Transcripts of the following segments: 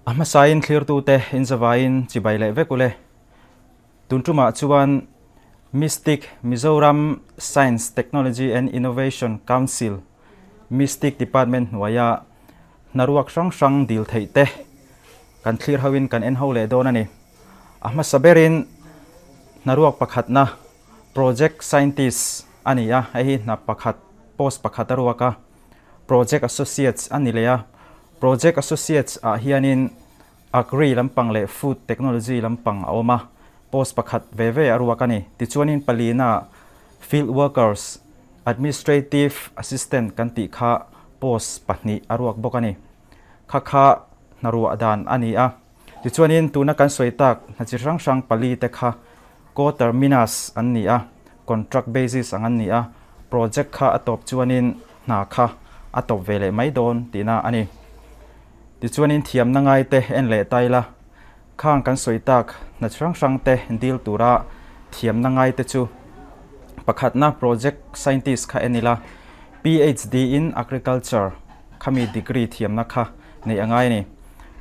A hmasain thlirtute inzavaiin chibai leh vek ule. Tun tumah chuan Mistic Mizoram Science, Technology and Innovation Council, Mistic Department hnuaia hnaruak hrang hrang dil theih te kan thlir hoin kan en ho leh dawn a ni. A hmasa berin hnaruak pakhatna Project Scientist a ni a, hei hi hna pakhat post pakhat a ruak a, Project Associates a ni leh a. Project Associates ah hianin Agri lampang leh Food Technology lampang a awm a, post pakhat ve ve a ruak a ni. Tichuanin palina Field Workers, Administrative Assistant kan tih kha post pahnih a ruak bawk a ni. Kha kha hnaruah dan a ni a. Tichuanin tuna kan sawi tak hna chi hrang hrang pali te kha co-terminus an ni a, contract basis ang an ni a, project kha a tawp chuanin hna kha a tawp ve leh mai dawn tihna a ni. Tichuanin thiamna ngai te en leh ta ila, khang kan sawi tak hna chi hrang hrang te dil tura thiamna ngai te chu pakhatna project scientist kha en ila, PhD in agriculture khami degree thiamna kha neih a ngai a ni.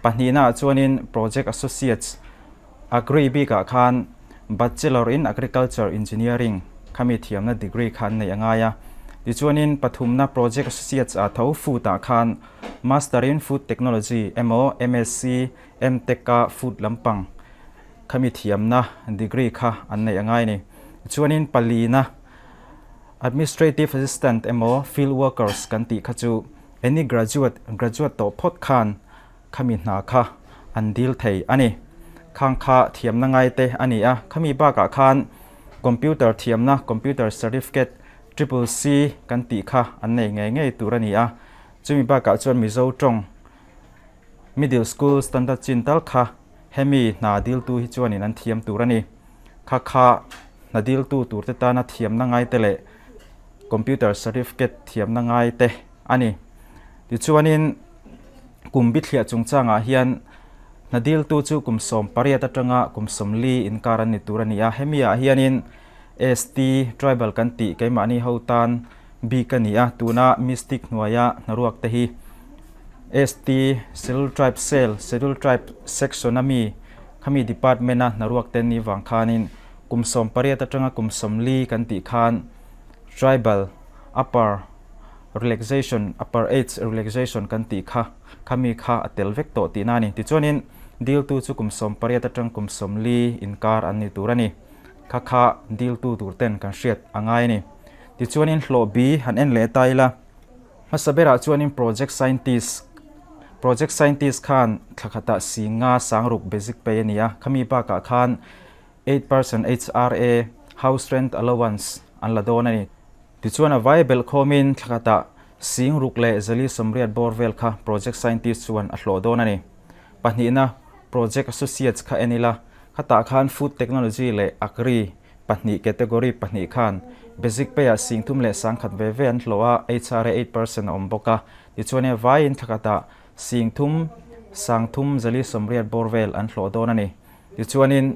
Pahnihnaah chuanin project associates Agri bikah khan Bachelor in Agriculture Engineering khami thiamna degree kha an neih a ngai a. Tichuanin pathumna Project Associates ah tho Food ah khan Master in Food Technology emaw MSc, MTech a Food lampang khami thiamna degree kha an neih a ngai a ni. Tichuanin palina Administrative Assistant emaw Field Workers kan tih kha chu any graduate, graduate tawh phawt khan Khami hna kha an dil thei a ni. Khang kha thiamna ngai te a ni a, khami bakah khan computer thiamna, computer certificate, triple C kan tih kha an nei ngei ngei tur a ni a. Chumi bakah chuan Mizo tawng middle school standard chin tal kha hemi hna diltu hi chuanin an thiam tur a ni. Kha kha hna diltu turte tana thiamna ngai te leh computer certificate thiamna ngai te a ni. Tichuanin kum bithliah chungchangah hian hna diltu chu kum 18 atanga kum 40 inkar an ni tur a ni a. Hemi ah hianin ST tribal kan tih keimahni ho tan bik a ni a, tuna Mistic hnuaia hnaruak te hi ST Scheduled Tribe Cell, Scheduled Tribe Section a mi khami department a hnaruak te an nih vang khanin kum 18 atanga kum 40 kan tih khan tribal upper relaxation, upper age relaxation kan tih kha, khami kha a tel vek tawh tihna a ni. Tichuanin diltu chu kum 18 atang kum 40 inkar an ni tur a ni. Kha kha diltu tur ten kan hriat a ngai a ni. Tichuanin hlawh bi han en leh ta ila, hmasa berah chuanin project scientist, project scientist khan thla khatah si nga sangruk basic pay a ni a, khami bakah khan 8% HRA, house rent allowance, an la dawn a ni. Tichuan a vai belh khawmin thla khatah sing ruk leh zali sawmriat bawr vel kha project scientist chuan a hlawh dawn a ni. Pahnihna, project associates kha en ila, khatah khan food technology leh agri pahnih category pahnih khan basic pay ah sing thum leh sangkhat ve ve an hlawh a, HRA 8% a awm bawk a. Tichuan e vaiin thla khatah sing thum sangthum zali sawmriat bawr vel an hlawh dawn a ni. Tichuanin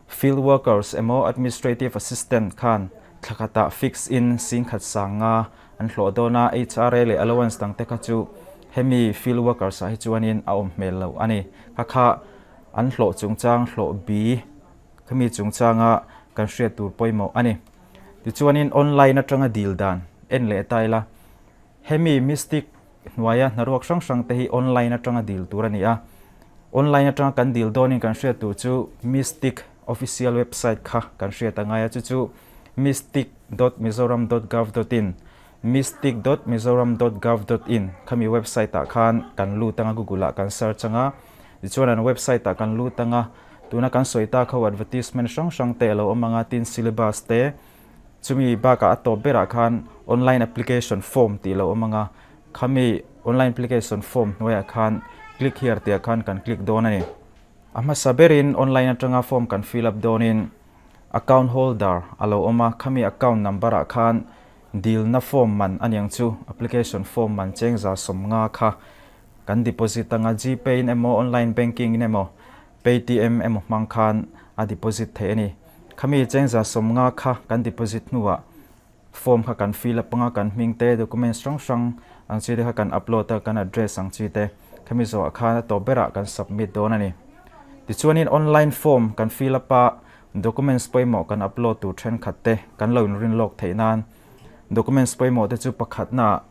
field workers emaw administrative assistant khan thla khatah fix in singkhat sang nga an hlawh dawn a, HRA leh allowance dang te kha chu hemi field workers ah hi chuanin a awm hmel lo a ni. Kha kha an hlawh chungchang hlawh bi khami chungchanga kan hriat tur pawimawh a ni. Tichuanin online atanga dil dan en leh ta ila hemi Mistic hnuaia hnaruak hrang hrang te hi online atanga dil tur a ni a. Online atanga kan dil dawnin kan hriat tur chu Mistic official website kha kan hriat a ngai a, chu chu mistic dot mizoram dot gov dot in, mistic dot mizoram dot gov dot in khami website ah khan kan lut anga Google ah kan search anga, tichuan an website ah kan lut anga tuna kan sawi tak ho advertisement hrang hrang te a lo awm anga, tin syllabus te, Chumi bakah a tawp berah khan online application form tih lo awm anga, khami online application form hnuaiah khan click here tihah khan kan click dawn a ni. A hmasa berin online atanga form kan fill up dawnin account holder a lo awm a, khami account number ah khan dilna form man a niang chu application form man cheng 150 kha kan deposit anga, Gpay in emaw online banking in emaw Paytm emaw hmang khan a deposit theih a ni. Khami cheng 150 kha kan deposit hnuah form kha kan fill up anga kan hming te, documents hrang hrang ang chi te kha kan upload a, kan address ang chi te. Khami zawhah khan a tawp berah kan submit dawn a ni. Tichuanin online form kan fill up a, documents pawimawh kan upload tur thenkhat te kan lo inrin lawk theih nan documents pawimawh te chu pakhatnaah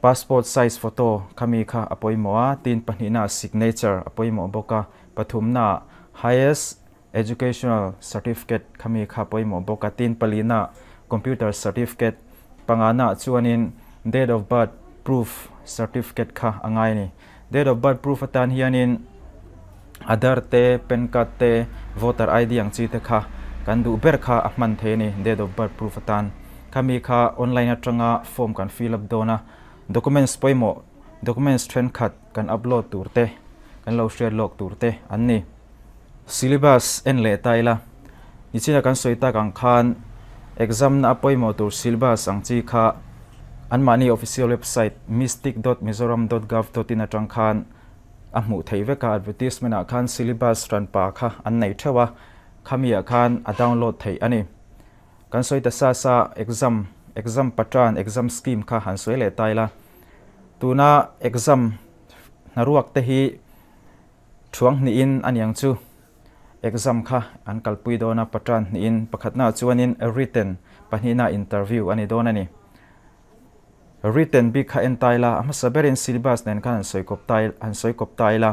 passport size photo khami kha a pawimawh a, tin pahnihnaah signature a pawimawh bawk a, pathumnaah highest educational certificate khami kha pawimawh bawk a, tin palinaah computer certificate, panganaah chuanin date of birth proof certificate kha a ngai a ni. Date of birth proof atan hianin Aadhaar te, PAN card te, voter ID ang chi te kha kan duh ber kha a hman thei a ni date of birth proof atan. Khami kha online atanga form kan fill up dawn a, documents pawimawh documents thenkhat kan upload tur te, kan lo hriat lawk tur te an ni. Syllabus en leh ta ila, nichina kan sawi tak ang khan exam na a pawimawh tur syllabus ang chi kha anmahni official website mistic dot mizoram dot gov dot in atang khan a hmuh theih vek a, advertisement ah khan syllabus hranpa kha an nei theuh a, khami ah khan a download theih a ni. Kan sawi ta sa sa exam, exam pattern, exam scheme kha han sawi leh ta ila, tuna exam hnaruak te hi Thuang hnihin a niang chu exam kha an kalpui dawn a, pattern hnihin pakhatnaah chuanin written, pahnihnaah interview a ni dawn a ni. Written bik kha en ta ila, a hmasa berin syllabus nen khan han sawi kawp ta han sawi kawp ta ila.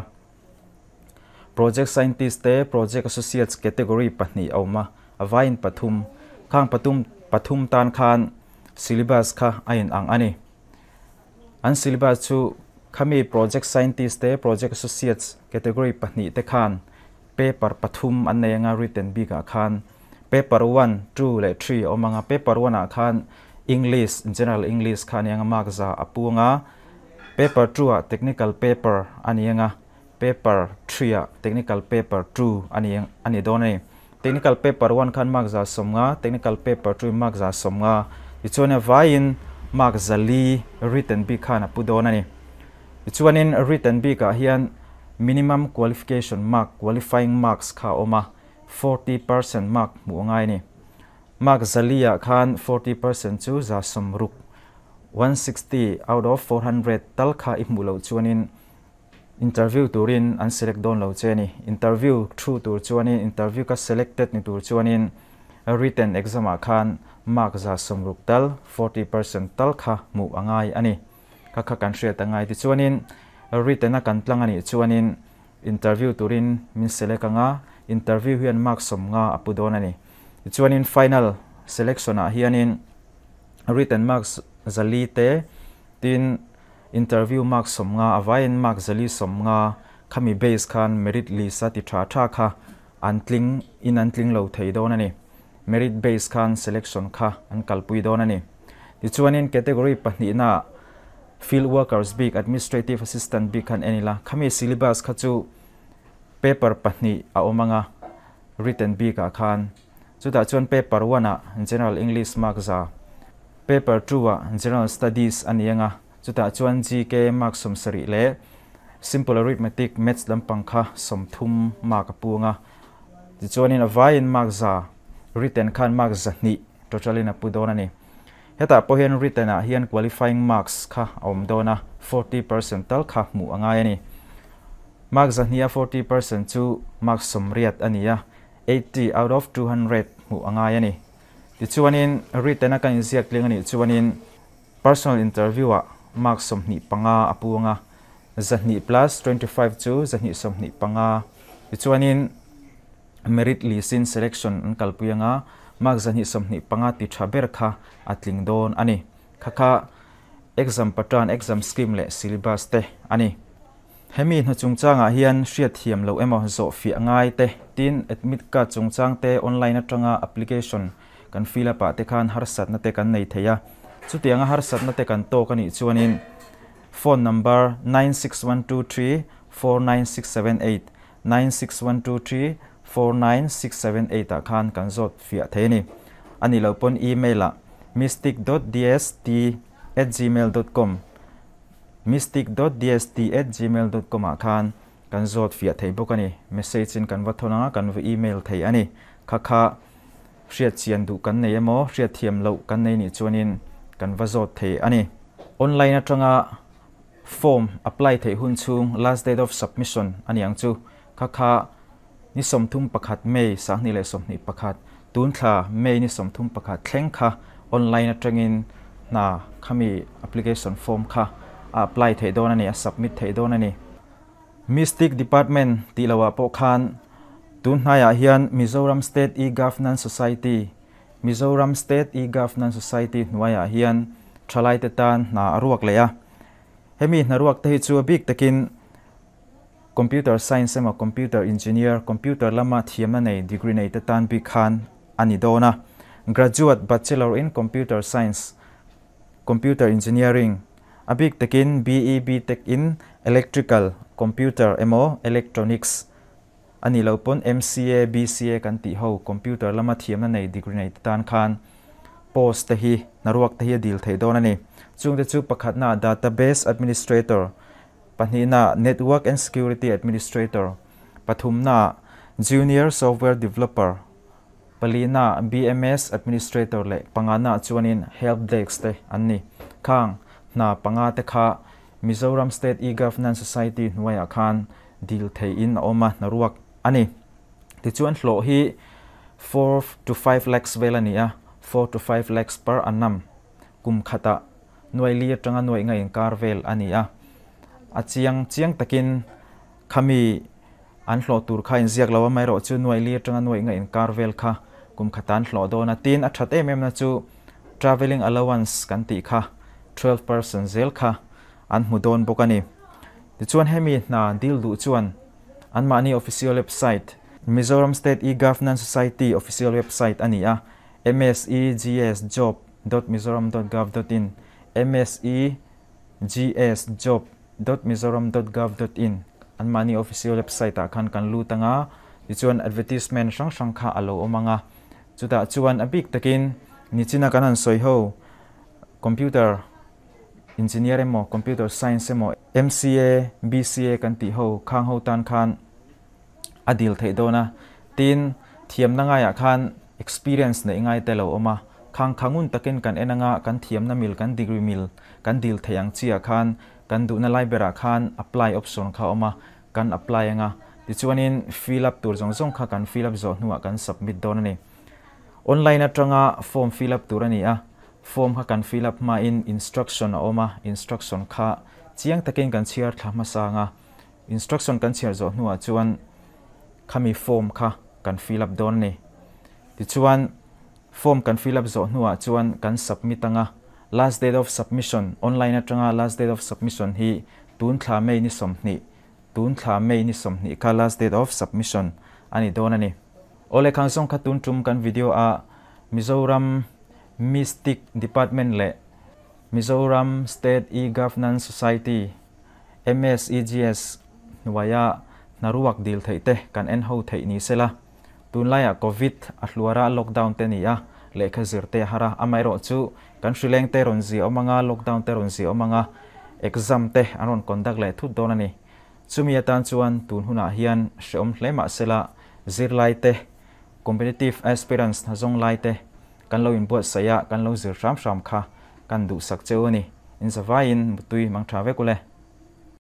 Project scientist te project associates category pahnih a awm a, a vaiin pathum, khang patum pathum tan khan syllabus kha a inang a ni. An syllabus chu khami Project Scientist te Project Associates category pahnih te khan paper pathum an nei anga written bikah khan paper one, two leh three a awm anga paper one ah khan English, General English kha a ni anga mark za a pu anga paper two ah technical paper a ni anga paper three ah technical paper two a ni a ni dawn a ni. Technical paper one khan mark za sawmnga, technical paper two in mark za sawmnga tichuan a vaiin mark zali written bik khan a pu dawn a ni. Tichuanin written bikah hian minimum qualification mark, qualifying marks kha a awm a, 40% mark hmuh a ngai a ni. Mark zali ah khan 40% chu za sawmruk, 160 out of 400, tal kha i hmuh loh chuanin Interview turin an select dawn lo che a ni. Interview thu tur chuanin interview ka selected ni tur chuanin written exam ah khan mark za sawmruk tal, 40% tal kha hmuh a ngai a ni. Kha kha kan hriat a ngai. Tichuanin written a kan tlang a nih chuanin interview turin min select anga interview hian mark sawmnga a pu dawn a ni. Tichuanin final selection ah hianin written marks zali te tin Interview mark sawmnga a vaiin mark zali sawmnga khami base khan merit list a ti tha tha kha an tling in an tling lo thei dawn a ni. Merit base khan selection kha an kalpui dawn a ni. Tichuanin category pahnihna field workers bik administrative assistant bik khan en ila khami syllabus kha chu paper pahnih a awm anga written bikah khan chutah chuan paper one ah general English mark za paper two ah general studies a ni anga chutah chuan GK mark sawmsarih leh simple arithmetic maths lampang kha sawmthum mark a pu anga tichuanin a vaiin mark za written khan mark zahnih total in a pu dawn a ni. Hetah pawh hian written ah hian qualifying marks kha a awm dawn a, 40% tal kha hmuh a ngai a ni. Mark zahniha 40% chu mark sawmriat a ni a, 80 out of 200 hmuh a ngai a ni. Tichuanin written a kan inziak tling a nih chuanin personal interview ah mark 25 a pu anga, 200 plus 25 chu 225. Tichuanin merit list in selection an kalpui anga, mark 225 ti tha ber kha a tling dawn a ni. Kha kha exam pattern, exam scheme leh syllabus te a ni. Hemi hna chungchangah hian hriat thiam loh emaw zawh fiah ngai te, tin admit card chungchang te online atanga application kan fill up ah te khan harsatna te kan nei thei a. Chutianga harsatna te kan tawk a nih chuanin phone number 9612349678, 9612349678 ah khan kan zawt fiah thei a ni. A nih loh pawn email ah mystic dot dst at gmail dot com Mystic dot dst at gmail dot com ah khan kan zawt fiah thei bawk a ni. Message in kan va thawn anga kan va email thei a ni. Kha kha hriat chian duh kan nei emaw hriat thiam loh kan nei nih chuanin kan va zawt thei a ni. Online atanga Form apply theih hun chhung, last date of submission, a ni ang chu. Kha kha ni 31 May 2021, tun thla May ni 31 thleng kha online atangin hna khami application form kha a apply theih dawn a ni, a submit theih dawn a ni. Mystic Department tih loah pawh khan tun hnaiah hian Mizoram State E-Governance Society, Mizoram State E-Governance Society hnuaiah hian thalaite tan hna a ruak leh a. Hemi hna ruak te hi chu a bik takin Computer Science emaw Computer Engineer, Computer lama thiamna nei degree nei te tan bik khan a ni dawn a. Graduate Bachelor in Computer Science, Computer Engineering, a bik takin BE BTech in Electrical, Computer emaw Electronics a nih loh pawn MCA, BCA kan tih ho Computer lama thiamna nei degree nei te tan khan post te hi hnaruak te hi a dil theih dawn a ni. Chungte chu pakhatna Database Administrator, Pahnihna, Network and Security Administrator, Pathumna, Junior Software Developer, Palina, BMS Administrator leh pangana chuanin Help Desk te an ni. Khang hna panga te kha Mizoram State E-Governance Society hnuaiah khan dil theihin a awm a, hna ruak a ni. Tichuan hlawh hi 4 to 5 lakhs vel a ni a, 4 to 5 lakhs per annum kum khatah nuai li atanga nuai nga inkar vel a ni a. A chiang chiang takin khami an hlawh tur kha inziak lo a, amaherawh chu nuai li atanga nuai nga inkar vel kha kum khata an hlawh dawn a. Tin, a that em em na chu travelling allowance kan tih kha 12% zel kha an hmu dawn bawk a ni. Tichuan hemi hna dil duh chuan anmahni official website, Mizoram State E-Governance Society official website a ni a, msegsjob.mizoram.gov.in, msegsjob.mizoram.gov.in anmahni official website ah khan kan lut anga, tichuan advertisement hrang hrang kha a lo awm anga, chutah chuan a bik takin nichina kan han sawi ho computer engineer emaw computer science emaw MCA, BCA kan tih ho khang ho tan khan a dil theih dawn a. Tin, thiamna ngaiah khan experience neih ngai te lo awm a, khang khangun takin kan en anga kan thiamna mil kan degree mil kan dil theih ang chiah khan kan duhna lai berah khan apply option kha a awm a, kan apply anga tichuanin fill up tur zawng zawng kha kan fill up zawh hnuah kan submit dawn a ni. Online atanga form fill up tur a ni a, form kha kan fill up hmain instruction a awm a, instruction kha chiang takin kan chhiar thla hmasa anga instruction kan chhiar zawh hnuah chuan khami form kha kan fill up dawn a ni. Tichuan form kan fill up zawh hnuah chuan kan submit anga last date of submission, online atanga last date of submission hi tun thla May ni 20, tun thla May ni 20 kha last date of submission a ni dawn a ni. Awle khang zawng kha tun tum kan video a Mizoram Mystic Department leh Mizoram State E-Governance Society, MSEGS, hnuaia hnaruak dil theih te kan en ho theih ni sela. Tunlaiah Covid a hluara lockdown te ni a, lehkha zir te a har a, amaherawh chu kan hrileng te rawn zia awm anga, lockdown te rawn zia awm anga, exam te an rawn conduct leh thut dawn a ni. Chumi atan chuan tun hunah hian hrehawm hle mah sela zirlai te, competitive aspirants hna zawng lai te kan lo inbuatsaih a, kan lo zir hram hram kha kan duhsak cheu a ni. Inzavaiin mutui mang tha vek ule.